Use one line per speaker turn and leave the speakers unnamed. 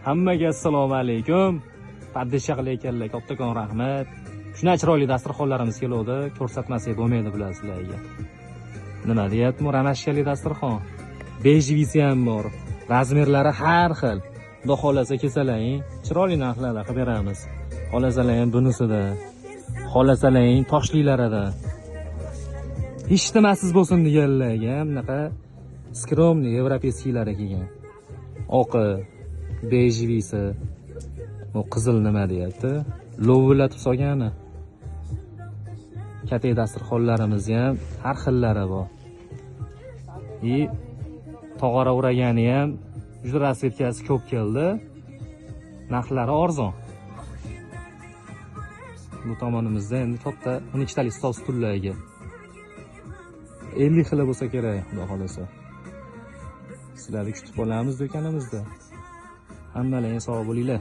Hammaga assalomu alaykum. Поддержка qilayotganlar kattakon rahmat. Shunday chiroyli dasturxonlarimiz keluvdi, ko'rsatmasak bo'lmaydi bular sizlarga. Nima deyapti? Ромашка li dasturxon. Бежевый si ham bor. Размер lari har xil. Xudo xohlasa kelsalaring, chiroyli narxlarda qilib beramiz. Xohlasalaring bunisida, xohlasalaring toshlilarida. Hech nimasiz bo'lsin deganlarga bunaqa скромный европейский lari kelgan. Oqi, бежевый si, u qizil nima deyapti? Lovillatib solgani. Katak dasturxonlarimizni ham har xillari bor. И tog'ora uragani ham juda расцветка si ko'p keldi. Narxlari arzon. Bu tomonimizda endi katta 12 talik stol stullarga 50 xili bo'lsa kerak, xudo xohlasa. Sizlarni kutib qolamiz do'konimizda. Hammalaring sog' bo'linglar.